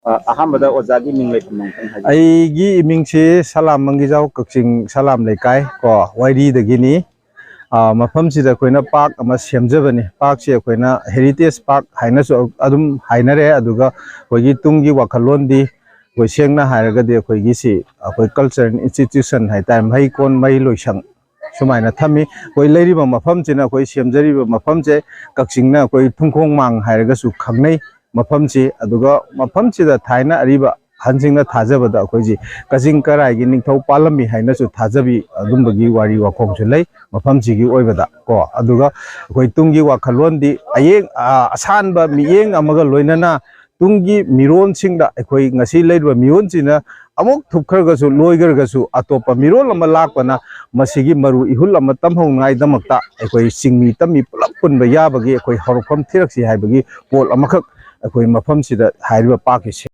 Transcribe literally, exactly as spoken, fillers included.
ꯑ, ꯑꯍꯥꯟꯕꯗ ꯑꯣꯖꯥꯒꯤ ꯃꯤꯡ ꯂꯩꯐꯝ ꯑꯃꯨꯛꯇꯪ ꯍꯥꯏꯕꯤꯌꯨ꯫ ꯑꯩꯒꯤ ꯏꯃꯤꯡꯁꯤ ꯁꯂꯥꯝ ꯃꯪꯒꯤꯖꯥꯎ, ꯀꯛꯆꯤꯡ ꯁꯂꯥꯝ ꯂꯩꯀꯥꯏ ꯀꯣ, ꯋꯥꯏꯔꯤꯗꯒꯤꯅꯤ꯫ ꯑ, ꯃꯐꯝꯁꯤꯗ ꯑꯩꯈꯣꯏꯅ ꯄꯥꯔꯛ ꯑꯃ ꯁꯦꯝꯖꯕꯅꯤ꯫ ꯄꯥꯔꯛꯁꯤ ꯑꯩꯈꯣꯏꯅ ꯍꯦꯔꯤꯇꯦꯖ ꯄꯥꯔꯛ ꯍꯥꯏꯅꯁꯨ ꯑꯗꯨꯝ ꯍꯥꯏꯅꯔꯦ꯫ ꯑꯗꯨꯒ ꯑꯩꯈꯣꯏꯒꯤ ꯇꯨꯡꯒꯤ ꯋꯥꯈꯜꯂꯣꯟꯗꯤ, ꯑꯩꯈꯣꯏ ꯁꯦꯡꯅ ꯍꯥꯏꯔꯒꯗꯤ ꯑꯩꯈꯣꯏꯒꯤꯁꯤ ꯑꯩꯈꯣꯏ ꯀꯜꯆꯔꯦꯜ ꯏꯟꯁꯇꯤꯇ꯭ꯌꯨꯁꯟ ꯍꯥꯏꯇꯥꯔꯦ, ꯃꯍꯩꯀꯣꯟ, ꯃꯍꯩꯂꯣꯏꯁꯪ ꯁꯨꯃꯥꯏꯅ ꯊꯝꯃꯤ꯫ ꯑꯩꯈꯣꯏ ꯂꯩꯔꯤꯕ ꯃꯐꯝꯁꯤꯅ, ꯑꯩꯈꯣꯏ ꯁꯦꯝꯖꯔꯤꯕ ꯃꯐꯝꯁꯦ ꯀꯛꯆꯤꯡꯅ ꯑꯩꯈꯣꯏ ꯊꯨꯡꯈꯣꯡ ꯃꯥꯡ ꯍꯥꯏꯔꯒꯁꯨ ꯈꯪꯅꯩ ꯃꯐꯝꯁꯤ꯫ ꯑꯗꯨꯒ ꯃꯐꯝꯁꯤꯗ ꯊꯥꯏꯅ ꯑꯔꯤꯕ ꯑꯍꯟꯁꯤꯡꯅ ꯊꯥꯖꯕꯗ ꯑꯩꯈꯣꯏꯁꯤ ꯀꯛꯆꯤꯡ ꯀꯔꯥꯏꯒꯤ ꯅꯤꯡꯊꯧ ꯄꯥꯜꯂꯝꯃꯤ ꯍꯥꯏꯅꯁꯨ ꯊꯥꯖꯕꯤ ꯑꯗꯨꯝꯕꯒꯤ ꯋꯥꯔꯤ ꯋꯥꯈꯣꯡꯁꯨ ꯂꯩ ꯃꯐꯝꯁꯤꯒꯤ ꯑꯣꯏꯕꯗ ꯀꯣ꯫ ꯑꯗꯨꯒ ꯑꯩꯈꯣꯏ ꯇꯨꯡꯒꯤ ꯋꯥꯈꯜꯂꯣꯟꯗꯤ ꯑꯌꯦꯡ-, ꯑ, ꯑꯁꯥꯟꯕ ꯃꯤꯠꯌꯦꯡ ꯑꯃꯒ ꯂꯣꯏꯅꯅ ꯇꯨꯡꯒꯤ ꯃꯤꯔꯣꯟꯁꯤꯡꯗ, ꯑꯩꯈꯣꯏ ꯉꯁꯤ ꯂꯩꯔꯤꯕ ꯃꯤꯔꯣꯟꯁꯤꯅ ꯑꯃꯨꯛ ꯊꯨꯞꯈ꯭ꯔꯒꯁꯨ, ꯂꯣꯏꯈ꯭ꯔꯒꯁꯨ, ꯑꯇꯣꯞꯄ ꯃꯤꯔꯣꯜ ꯑꯃ ꯂꯥꯛꯄꯅ ꯃꯁꯤꯒꯤ ꯃꯔꯨ ꯏꯍꯨꯜ ꯑꯃ ꯇꯝꯍꯧꯅꯉꯥꯏꯗꯃꯛꯇ ꯑꯩꯈꯣꯏ ꯆꯤꯡꯃꯤ ꯇꯝꯃꯤ ꯄꯨꯂꯞ ꯄꯨꯟꯕ ꯌꯥꯕꯒꯤ ꯑꯩꯈꯣꯏ ꯍꯧꯔꯛꯐꯝ ꯊꯤꯔꯛꯁꯤ ꯍꯥꯏꯕꯒꯤ ꯄꯣꯠ ꯑꯃꯈꯛ ꯑꯩꯈꯣꯏ ꯃꯐꯝꯁꯤꯗ ꯍꯥꯏꯔꯤꯕ ꯄꯥꯔꯛꯀꯤ